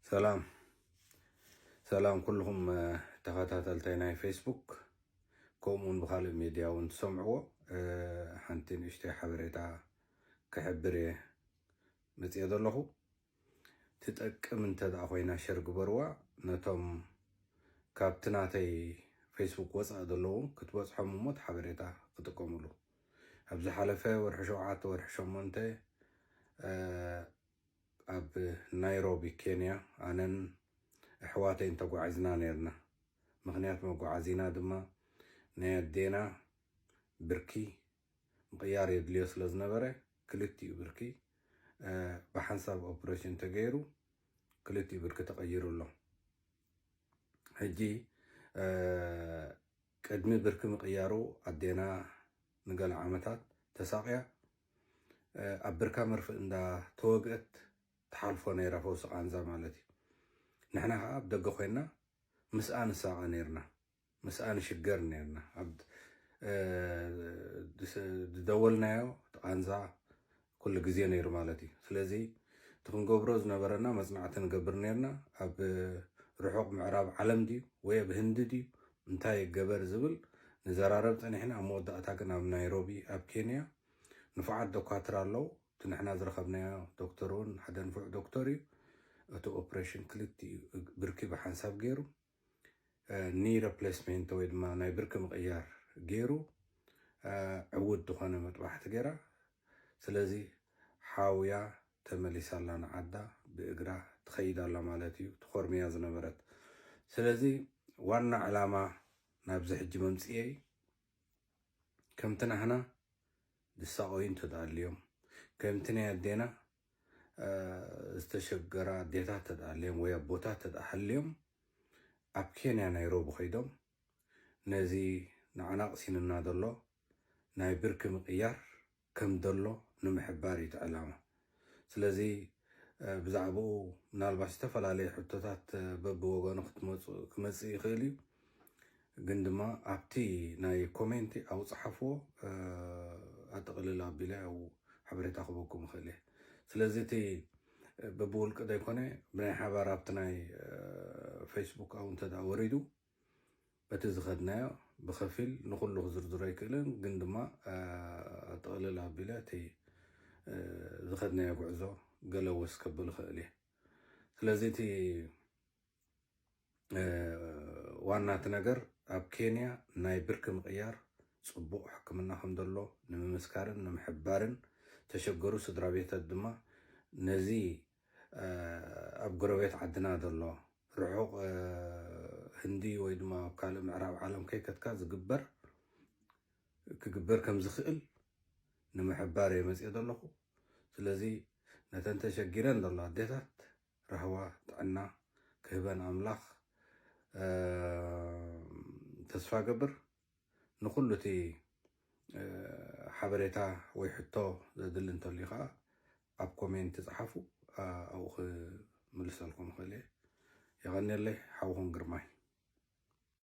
ሰላም ሰላም ኩልኹም ተኸታተልታይ ናይ ፌስቡክ፣ ከምኡውን ብካልእ ሚድያ እውን ትሰምዕዎ። ሓንቲ ንእሽተይ ሓበሬታ ክሕብር እየ መፅየ ዘለኹ። ትጠቅም እንተ ደኣ ኮይና ሸር ግበርዋ፣ ነቶም ካብቲ ናተይ ፌስቡክ ወፃኢ ዘለዉ ክትበፅሖም እሞ እቲ ሓበሬታ ክጥቀምሉ። ኣብ ዝሓለፈ ወርሒ ሸውዓተ፣ ወርሒ ሸሞንተ ኣብ ናይሮቢ ኬንያ ኣነን ኣሕዋተይን ተጓዒዝና ነይርና። ምኽንያት መጓዓዚና ድማ ናይ ኣዴና ብርኪ ምቕያር የድልዮ ስለ ዝነበረ፣ ክልቲኡ ብርኪ ብሓንሳብ ኦፕሬሽን ተገይሩ ክልቲኡ ብርኪ ተቐይሩ ኣሎ። ሕጂ ቅድሚ ብርኪ ምቕያሩ ኣዴና ንገለ ዓመታት ተሳቕያ ኣብ ብርካ መርፍእ እንዳ ተወግአት ትሓልፎ ነይራ፣ ፈውሲ ቃንዛ ማለት እዩ። ንሕና ከዓ ኣብ ደገ ኮይና ምስኣ ንሳቐ ነይርና፣ ምስኣ ንሽገር ነይርና። ዝደወልናዮ ቃንዛ ኩሉ ግዜ ነይሩ ማለት እዩ። ስለዚ እቲ ክንገብሮ ዝነበረና መፅናዕቲ ንገብር ነይርና። ኣብ ርሑቕ ምዕራብ ዓለም ድዩ ወይ ኣብ ህንዲ ድዩ እንታይ ይገበር ዝብል ንዘራረብ ፀኒሕና። ኣብ መወዳእታ ግን ኣብ ናይሮቢ ኣብ ኬንያ ንፉዓት ዶኳትር ኣለዉ። እቲ ንሕና ዝረኸብናዮ ዶክተር እውን ሓደ ንፉዕ ዶክተር እዩ። እቲ ኦፕሬሽን ክልቲኡ ብርኪ ብሓንሳብ ገይሩ ኒ ሪፕሌስሜንት ወይ ድማ ናይ ብርኪ ምቕያር ገይሩ ዕውት ዝኾነ መጥባሕቲ ገይራ። ስለዚ ሓውያ ተመሊሳ ኣላ ንዓዳ፣ ብእግራ ትኸይድ ኣላ ማለት እዩ። ትኾርምያ ዝነበረት። ስለዚ ዋና ዕላማ ናብዚ ሕጂ መምፅኤይ ከምቲ ናህና ዝሳቐዩ እንተደኣልዮም፣ ከምቲ ናይ ኣዴና ዝተሸገራ ኣዴታት ተደኣልዮም ወይ ኣቦታት ተደኣሃልዮም ኣብ ኬንያ ናይሮቢ ከይዶም ነዚ ንዓና ቅሲንና ዘሎ ናይ ብርኪ ምቕያር ከም ዘሎ ንምሕባር እዩ እቲ ዕላማ። ስለዚ ብዛዕባኡ ምናልባት ዝተፈላለየ ሕቶታት በብወገኑ ክትመፁ ክመፅእ ይኽእል እዩ። ግን ድማ ኣብቲ ናይ ኮሜንቲ ኣብኡ ፀሓፍዎ፣ ኣጠቕልል ኣቢለ ኣብኡ ሓበሬታ ክበኩም ይኽእል እየ። ስለዚ እቲ በብውልቂ ዘይኮነ ብናይ ሓባር ኣብቲ ናይ ፌስቡክ ኣብኡ እንተ ደኣ ወሪዱ በቲ ዝኸድናዮ ብኸፊል ንኹሉ ክዝርዝሮ ኣይክእልን፣ ግን ድማ ኣጠቕልል ኣቢለ እቲ ዝኸድናዮ ጉዕዞ ገለ ወስ ከብል ይኽእል እየ። ስለዚ እቲ ዋና እቲ ነገር ኣብ ኬንያ ናይ ብርኪ ምቕያር ፅቡቕ ሕክምና ከም ዘሎ ንምምስካርን ንምሕባርን፣ ተሸገሩ ስድራ ቤታት ድማ ነዚ ኣብ ጎረቤት ዓድና ዘሎ ርሑቕ ህንዲ ወይ ድማ ኣብ ካልእ ምዕራብ ዓለም ከይከድካ ዝግበር ክግበር ከም ዝኽእል ንምሕባር እየ መፅየ ዘለኹ። ስለዚ ነተን ተሸጊረን ዘሎ ኣዴታት ራህዋ ጥዕና ክህበን ኣምላኽ ተስፋ ገብር። ንኹሉ እቲ ሓበሬታ ወይ ሕቶ ዘድሊ እንተልዩ ከዓ ኣብ ኮሜንት ጸሓፉ፣ ኣብኡ ክምልሰልኩም እኽእል እየ። የቐንየለይ፣ ሓውኹም ግርማይ።